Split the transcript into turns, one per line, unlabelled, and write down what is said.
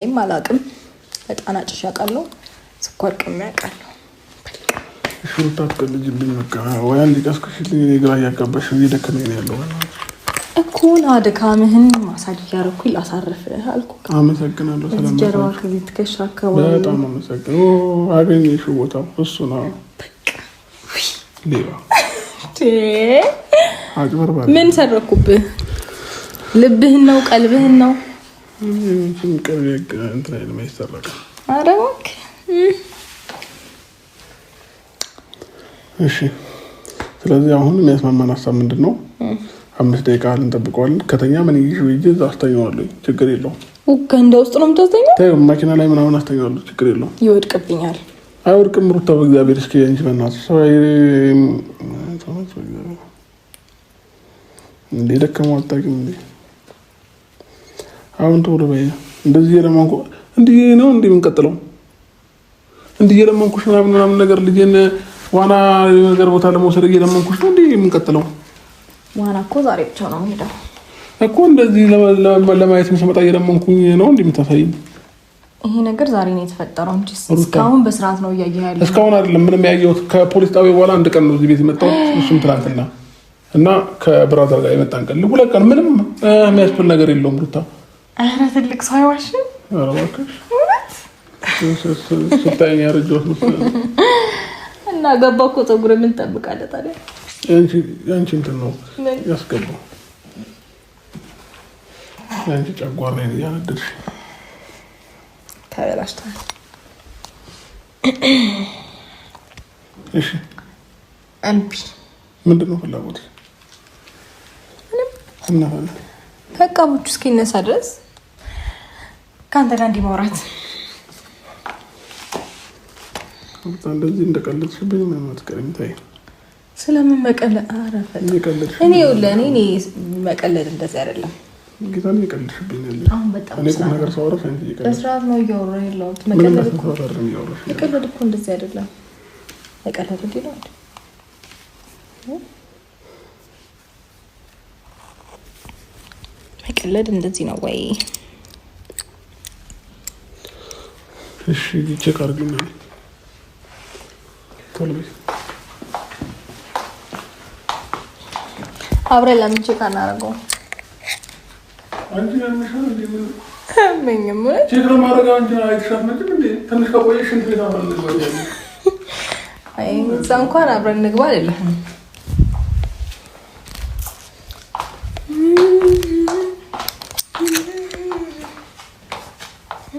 አላውቅም። እጣን አጭሼ አውቃለሁ። ስኳር ቅሜ አውቃለሁ።
ሹሩታ አትቀልጂብኝ። በቃ ወይ አንድ ቀስቅሽልኝ። እኔ ግራ እያጋባሽ እየደከመኝ ነው ያለው
እኮ ና ድካምህን ማሳጅ እያደረኩኝ ላሳርፍህ አልኩህ።
አመሰግናለሁ።
ጀርባ ከዚህ ትከሻ አካባቢ
በጣም አመሰግናለሁ። አገኘሽው ቦታው እሱ ነው። ሌባ አጭበርባሪ።
ምን ሰረኩብህ? ልብህን ነው ቀልብህን ነው? ኧረ እባክህ።
እሺ፣ ስለዚህ አሁን የሚያስማማን ሀሳብ ምንድን ነው? 5 ደቂቃ እንጠብቀዋለን። ከተኛ ምን ይዤ ሂጅ እዛ አስተኛዋለሁ። ችግር የለውም።
ገንዳ ውስጥ ነው የምታስተኛው?
ተይው፣ መኪና ላይ ምናምን አስተኛዋለሁ። ችግር የለውም።
ይወድቅብኛል።
አይወድቅም። ሩታ በእግዚአብሔር እስኪ አንቺ በእናትሽ ሰው እንዴ ደከመው አታውቂም እንዴ? አሁን ቶሎ በይ። እንደዚህ የለመንኩ እንዲህ ነው እንዲህ የምንቀጥለው እንዲህ የለመንኩሽ ምናምን ምናምን ነገር ልጄን ዋና ነገር ቦታ ለመውሰድ እየለመንኩሽ ነው እንዲህ የምንቀጥለው።
ዋና እኮ ዛሬ ብቻ ነው የምሄደው
እኮ እንደዚህ ለማየት ስመጣ እየለመንኩኝ ነው እንዲህ የምታሳይኝ።
ይሄ ነገር ዛሬ ነው የተፈጠረው እንጂ እስካሁን በስርዓት ነው እያየህ ያለው።
እስካሁን አይደለም ምንም ያየሁት። ከፖሊስ ጣቢያ በኋላ አንድ ቀን ነው እዚህ ቤት የመጣሁት፣ እሱም ትናንትና እና ከ brother ጋር የመጣን ቀን 2 ቀን ምንም የሚያስብል ነገር የለውም ሩታ።
ኧረ ትልቅ ሰው አይዋሽም።
ኧረ እባክሽ ስታይኝ ያረጀሁት መሰለኝ።
እና ገባ እኮ ፀጉር ምን ትጠብቃለህ ታዲያ?
ያንቺ እንትን ነው ያስገባው። ያንቺ ጨጓራዬን እያነደድሽ
ተበላሽቷል።
እሺ
እምቢ።
ምንድን ነው ፍላጎት? ምንም።
በቃ ቡቹ እስኪነሳ ድረስ ከአንተ ጋር እንዲህ ማውራት
እንደዚህ እንደቀለድሽብኝ ምንም አትቀሪም። ተይ
ስለምን መቀለድ? ኧረ እኔ ይኸውልህ፣ እኔ መቀለድ እንደዚህ አይደለም።
ጌታን እየቀለድሽብኝ ያለሽ።
አሁን በጣም
እኔ ቁም ነገር ሳወራሽ አንቺ እየቀለድሽ
በስርዓት ነው እያወራሁ ያለሁት።
ምንም በስርዓት አይደለም እያወራሽ።
መቀለድ እኮ እንደዚህ አይደለም። መቀለድ እንዲህ ነው እንዴ? መቀለድ እንደዚህ ነው ወይ?
እሺ check አድርጊና ቶሎ በይ።
አብረን ለምን check አናደርገውም?
አንቺ ያምሻል እንዴ? ምን
አያመኝም። እውነት
check ለማድረግ አንቺ አይተሻት መቼም እንዴ? ትንሽ ከቆየሽ ሽንት ቤት አብረን እንግባ።
አይ እዛ እንኳን አብረን እንግባ አይደለም።